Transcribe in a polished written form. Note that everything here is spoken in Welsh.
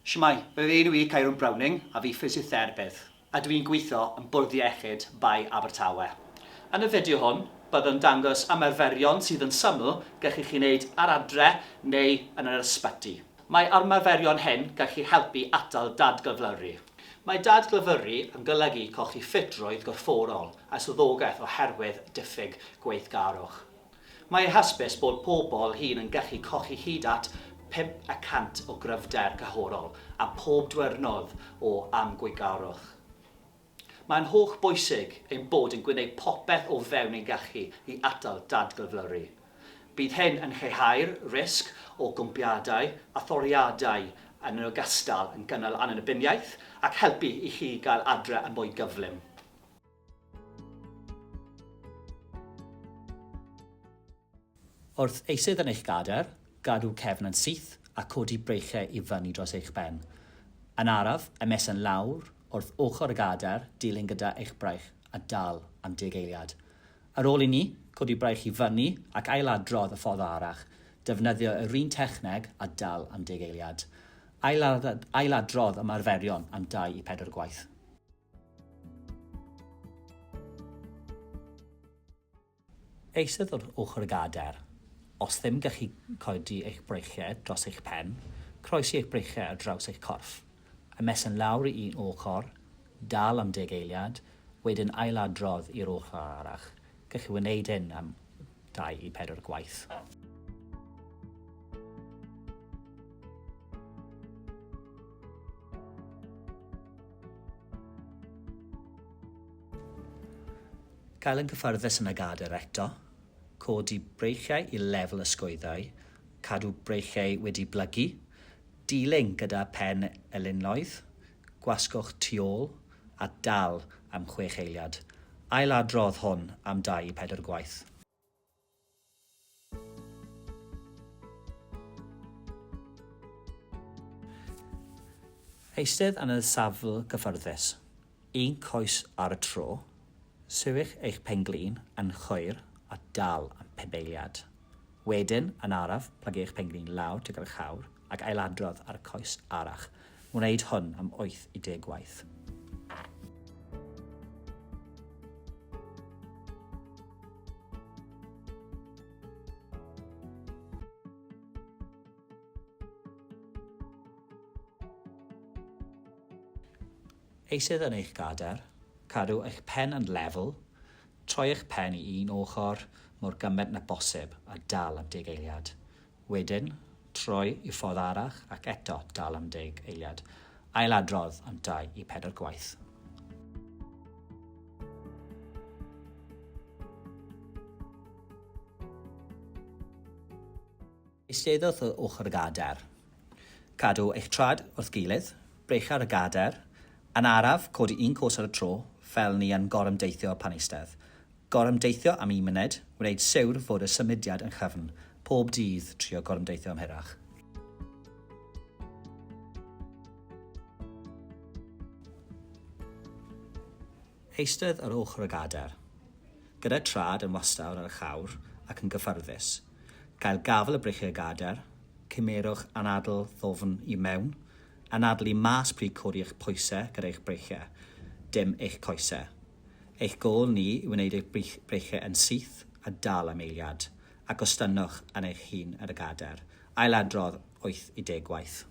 Shwmae, fy enw i Kyron Browning a fi ffisiotherapydd a dw i'n gweithio yn Bwrdd Iechyd Bae Abertawe. Yn y fideo hwn, byddwn dangos ymarferion sydd yn syml gallu chi wneud ar adre neu yn yr ysbyty. Mae ymarferion hyn gallu helpu atal dadgyflyru. Mae dadglyfyru yn golygu colli ffitrwydd gorfforol a swyddogaeth oherwydd diffyg gweithgarwch. Mae hysbys bod pobl hŷn yn gallu colli hyd at 5 y cant o gryfder cyhorol am pob dwyrnod o amgwygarwch. Mae'n holl bwysig ein bod yn gwneud popeth o fewn ein gallu i atal dadgyflyru. Bydd hyn yn lleihau'r risg o gwmpiadau a thoriadau yn ogystal yn gynnal annibyniaeth ac helpu i chi gael adre yn mwy gyflym. Wrth eistedd yn eich gadair, gadw cefn yn syth a codi breichiau i fyny dros eich ben. Yn araf, ymestyn lawr wrth ochr y gadair, dilyn gyda eich braich a dal am deg eiliad. Ar ôl i ni, codi braich i fyny ac ailadrodd y ffordd arall, defnyddio yr un techneg a dal am deg eiliad. Ailadrodd ymarferion am dau i pedwar gwaith. Eistedd wrth ochr y gadair. Os ddim gallu codi eich breichiau dros eich pen, croesi eich breichiau ar draws eich corff. Ymestyn lawr i un ochr, dal am deg eiliad, wedyn ailadrodd i'r ochr arall. Gallu wneud hyn am dau i pedwar gwaith. Cael yn gyffyrddus yn y gadair eto, codi breichiau i lefel ysgwyddau, cadw breichiau wedi blygu, dilyn gyda pen elinloedd, gwasgwch tu ôl a dal am chwech eiliad. Ailadrodd hwn am dau i pedwar gwaith. Eistedd yn y safle gyffyrddus, un coes ar y tro, sefyll eich pen-glin yn chwyr a dal am pump eiliad. Wedyn, yn araf, plygu eich pen-glin lawr tuag at y llawr ac ailadrodd ar y coes arall. Wneud hwn am wyth i deg gwaith. Eistedd yn eich gadair, cadw eich pen yn lefel, troi eich pen i un ochr mor gymaint na bosib a dal am deg eiliad. Wedyn, troi i ffordd arall ac eto dal am deg eiliad. Ailadrodd am dau i pedair gwaith. Eisteddwch wrth ochr y gadair. Cadw eich traed wrth gilydd, breichiau ar y gadair. Yn araf, codi un cos ar y tro, fel ni yn gorymdeithio pan eistedd. Gorymdeithio am un munud, wneud siwr fod y symudiad yn chyfn. Pob dydd, trio gorymdeithio am hirach. Eistedd ar ochr y gadair. Gyda traed yn wastad ar y llawr ac yn gyffyrddus. Gael gafael y breichiau y gadair, cymerwch anadl ddwfn i mewn, anadlu mas pryd codi eich pwysau gyda eich breichiau, dim eich coesau. Eich gôl ni yw wneud eich breichiau yn syth a dal am eiliad, ac ostynnwch yn eich hun ar y gadair. Ailadrodd wyth i deg gwaith.